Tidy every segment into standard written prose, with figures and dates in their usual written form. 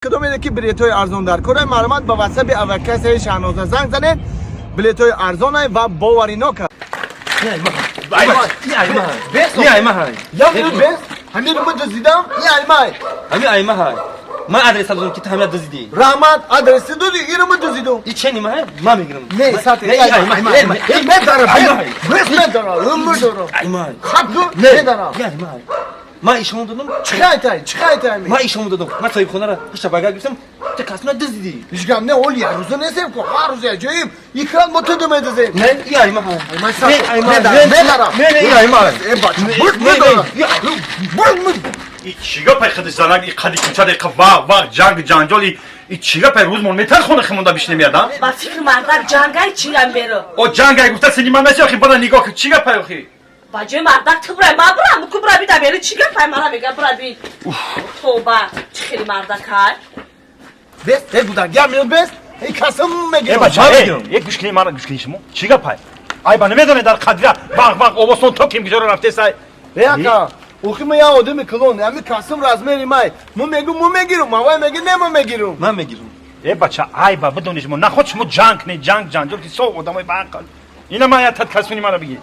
Кадомеде ки билетҳои арзон дар кора, марҳамат, ба ватсапи авиакассаи Шаҳноза занг занед. Билетҳои арзонай ва боваринока. Ҳамин дуздидам, аймай. Ҳамин аймаҳай. Ман адрес додам, ки ту ҳамина дуздидӣ. Раҳмат, адреси додӣ, иро ма дуздидум. И чени ма, ман мегирам. Не, сати. Медара, медара, медара. Аймай. Хаб медара. Аймай. Ман ишон додам. Чӣ қайтай, чӣ қайтай? Ман ишон додам. Ман соҳибхонара пушта багар гирифтам, ту касуна дуздидӣ. Ҳеҷ гап не, оли як рӯза нестем ку, ҳар рӯз як ҷоим. Икран мо ту думедазем. Не, и аймаҳай. Медара. Не, не, и аймаҳай. Э, бача, медара. И чӣ гапай худи занак, и қади кӯчада, и вақ вақ ҷанг ҷанҷол, и чӣ гапай? Рӯзмон метар хона химонда бишне меяда. Ба фикри мардак ҷангай чиам беро. О, ҷангай гуфта сини ман неси охи, бара нигоҳ ки чӣ гапай охи. Ба ҷои мардак ту бурай, ман бурам, ку бура бида бери, чӣ гапай мара мега, бура би. Тоба, чӣ хели мардакай. Бес, э гудак, як минут бес. Эй, касам мегирам. Э, бача, э, гӯш кунед мара, гӯш кунед шумо. Чӣ гапай? Ай ба намедонед, дар қадира вақ вақ овозон то ким куҷоро рафтесай. Э, ака, охи ма як одами калон, ҳами касам размери май. Мо мегум, мо мегирам, авай меги, не, мо мегирам. Ман мегирам. Э, бача, ай ба бидонед шумо, наход шумо ҷанг кунед, ҷанг ҷанҷол ки со одамои баақл. Ина ман як тат касуни мара бигир.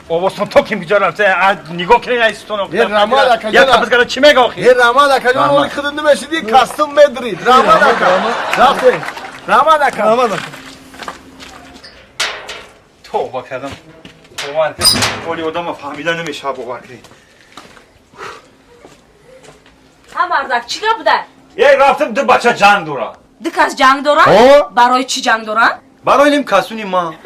Овозон то ким куҷо рафте, нигоҳ кунед, ай сутон. Е, Рамад ака, як табизгара чӣ мега охи? Е, Рамад ака, ҷон, оли худат намешиди, касам медрид. Рамад ака. Рафтем. Рамад ака. Рамад ака. Тавба кардам. Бовар кунед, оли одама фаҳмида намешавад, бовар кунед. Ҳа, мардак, чӣ гап буда? Як рафтам, ду бача ҷанг дора. Ду кас ҷанг доранд? Барои чӣ ҷанг доранд? Барои ним касуни ман.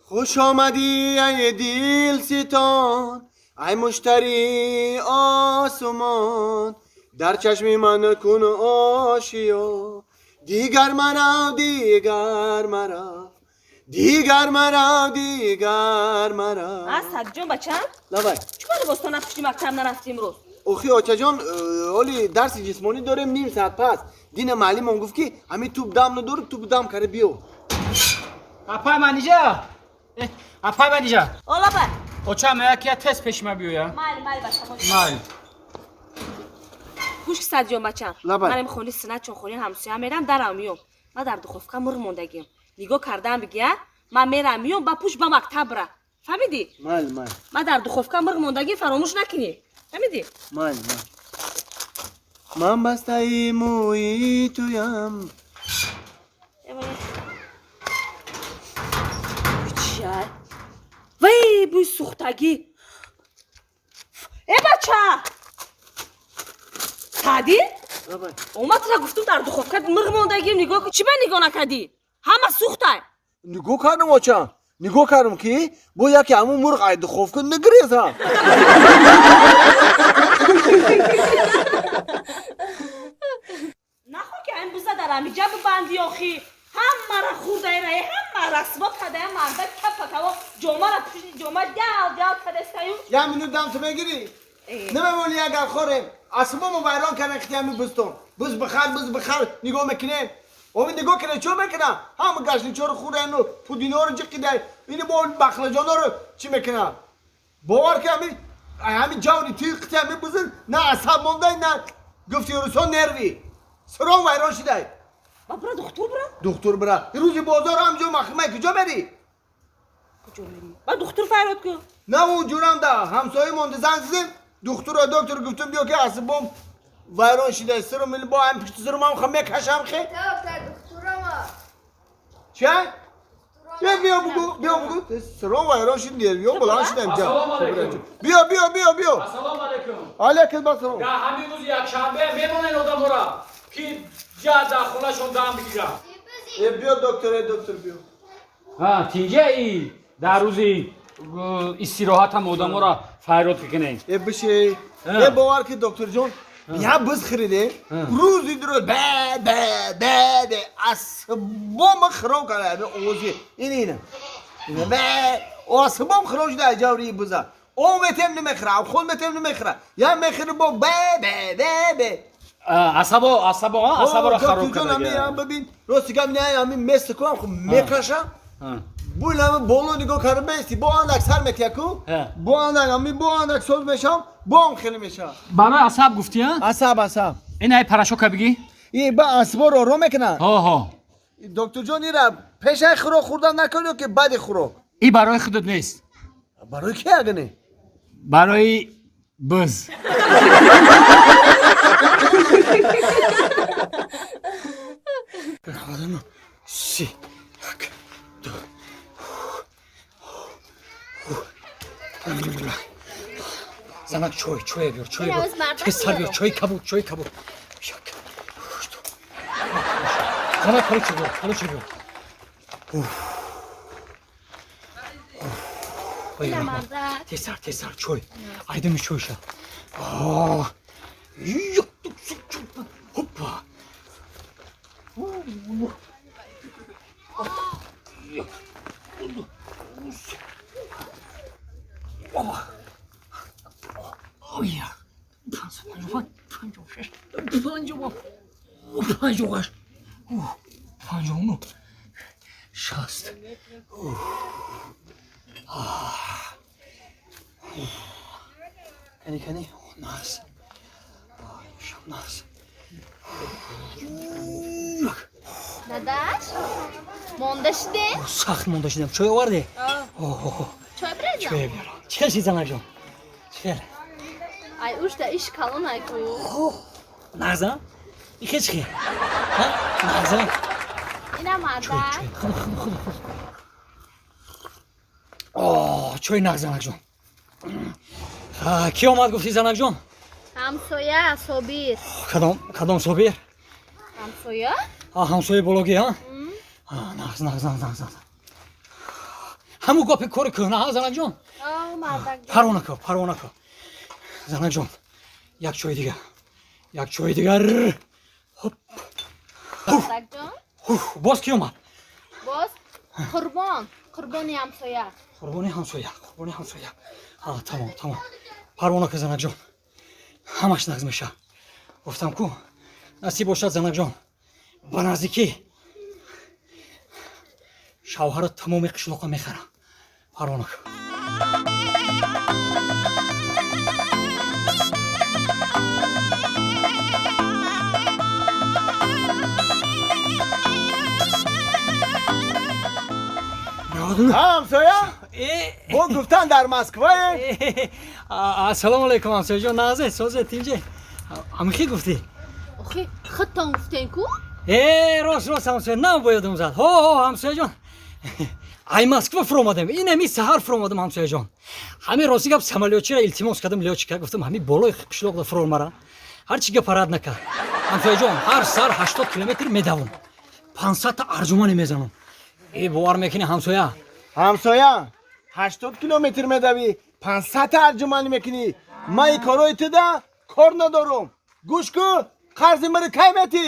Хуш омадӣ, ай дилситон, ай муштари осумон, дар чашми ман кун ошиё, дигар марав, дигар марав, дигар марав, дигар марав. А, Садиҷон, бачам? Лабай. Чӣ кор либостон напӯшидӣ, мактаб нарафтӣ имрӯз? Охи, очаҷон, оли дарси ҷисмонӣ дорем ним саат пас. Дина маълимон гуфт, ки ҳамин туп дам надорӣ, туп дам кара биё. Апай Манижа! Апай Манижа! Олаба. Оча мея ки тест пеши ма биёя. Майли, майли, бачам. Майли. Гӯш ки, Садиҷон, бачам. Лабай. Ман хони синат чон хони ҳамсоя мерам, дарам миём. Ман дар духовка мурғ мондагием. Нигоҳ кардаам бигия, ман мерам миём, ба пуш ба мактаб бира. Фаҳмидӣ? Майли, майли. Ман дар духовка мурғ мондагием, фаромӯш накунӣ. Фаҳмидӣ? Майли, майли. Ман бастаи мӯи туям. Чиай? Вай, бӯи сӯхтагӣ. Э, бача! Саъдӣ? Лабай. Омад, тура гуфтум, дар духовка мурғ мондагием, нигоҳ кун. Чӣ ба нигоҳ накардӣ? Ҳама сӯхтай. Нигоҳ кардам, оча. Нигоҳ кардам, ки бо яке ҳамун мурғ ай духовка нагиреза. Нахо ки айн биза дар ҳамиҷа бибандӣ охи. Ҳамара хурдаира, ҳама расво кардая, мардак капакаво ҷомара пӯшиди, ҷома дял дял кардастаю. Як минут дам ту мегирӣ? Намемонӣ, агар хорем. Асбобо вайрон кардан хити ҳами бузтон. Буз бихар, буз бихар, нигоҳ мекунем. Оми нигоҳ кунем, чо мекунам? Ҳама гашничоро хӯрдану пудиноро ҷиқидай. Ини бо бахлаҷоноро чӣ мекунам? Бовар ки ҳами ҳами ҷаври тиқи қити ҳами бузин на асаб мондай, на гуфти русон нерви. Сирон вайрон шидай. Ба бура духтур бура? Духтур бира. Рӯзи бозор ҳам ҷо махмай куҷо мерӣ? Куҷо мерӣ? Ба духтур фарёд кун. На, ӯ ҷурам да ҳамсоя монда, занг зидем, духтуро, доктор гуфтум, биё ки асбом вайрон шидай, сирум бо ҳам пишти сирум ҳам хам мекашам хе. Доктор, духтурама. Чӣ? Биё, биё бугу, биё бугу. Сиром вайрон шид, нервиё баланд шидам ҷа. Ассалому алайкум. Биё, биё, биё, биё. Ассалому алайкум. Алайкум ассалом. Дар ҳамин рӯзи якшанбе мемонед одамора, ки ҷа дар хонашон дам бигиранд. Э, биё, доктор, э, доктор, биё. Ҳа, тинҷаи дар рӯзи истироҳатам одамора фарёд кунед. Э, биши. Э, бовар ки, докторҷон, я буз хириде. Рӯзи дурӯз бе бе бе бе асбом хиром карда ҳами овози ин ина. Ина бе асбом хиром шуда ҷаври буза. Об метем намехӯра, обхӯн метем намехӯра. Я мехӯра бо бе бе бе бе. Асабо, асабо, асаборо хароб Доктор ҷон, ҳами карда. бибин, рости гап не, ҳами место кунам, хуб мекашам. Бу боло нигоҳ карда бести, бо андак сар метияку, бо андак ами бо андак соз мешам, бо ҳам хеле мешавам. Барои асаб гуфтӣ, а? Асаб, асаб. Ин ай порошока бигӣ? И ба асборо ором мекунад. Ҳо, ҳо. Доктор ҷон, ира пешаи хӯрок хӯрдан накун ё ки баъди хӯрок? И барои худат нест. Барои ки агане? Барои буз. Си, як, ду. Занак, чой, чой биёр, чой биёр. Тез биёр, чой кабуд, чой кабуд. Як, ду. Занак, палоча биёр, палоча биёр. Тезтар, тезтар, чой. Айдами чойша. Хоппа. 58, 59, 60. Кани, кани, нас. Нас. Дадаш, монда шудем? Сахт монда шудем. Чой оварди? Чой бирезам? Чой биёр. Чӣ хел шид, занакҷон? Чӣ хел? Ай, ушда иш калон айку. Нағза? И хел чӣ хел? Нағза? Ина мардак. Чой, чой. Худ, худ, худ, худ. О, чой нағз, занакҷон. Ки омад гуфти, занакҷон? Ҳамсоя Собир. Кадом, кадом Собир? Ҳамсоя? А, ҳамсояи бологӣ, а? Нағз, нағз, нағз, нағз, нағз. Ҳамун гапи кори кӯҳна, а, занакҷон? Парво накун, парво накун. Занакҷон, як чои дигар. Як чои дигар. Хоп. Мардакҷон? Боз ки омад? Боз Қурбон, Қурбони ҳамсоя. Қурбони ҳамсоя, Қурбони ҳамсоя. А, тамом, тамом. Парво накун, занакҷон. Ҳамаш нағз мешавад. Гуфтам ку, насиб бошад, занакҷон. Ба наздикӣ шавҳаро тамоми қишлоқа мехарам. Парво накун. Ҳамсоя? Бо гуфтан дар Москвае? Ассалому алайкум, ҳамсояҷон, нағзе, созе, тинҷе. Ҳамихи гуфтӣ? Охи, худтон гуфтен ку? Э, рост, рост, ҳамсоя, нам боядум зад. Ҳо, ҳо, ҳамсояҷон. Ай Москва фуромадем. Ин ҳами саҳар фуромадам, ҳамсояҷон. Ҳами рости гап самолётчира илтимос кардам, лётчика гуфтам, ҳами болои қишлоқда фурор мара. Ҳар чӣ гапа рад накард. Ҳамсояҷон, ҳар сар 80 километр медавам. 500 та арҷумане мезанам. Э, бовар мекунӣ, ҳамсоя? Ҳамсоя, 80 километр медавӣ, 500 та арҷуманӣ мекунӣ. Ман ин корои туда кор надорам. Гӯш кун, қарзи маро кай метӣ?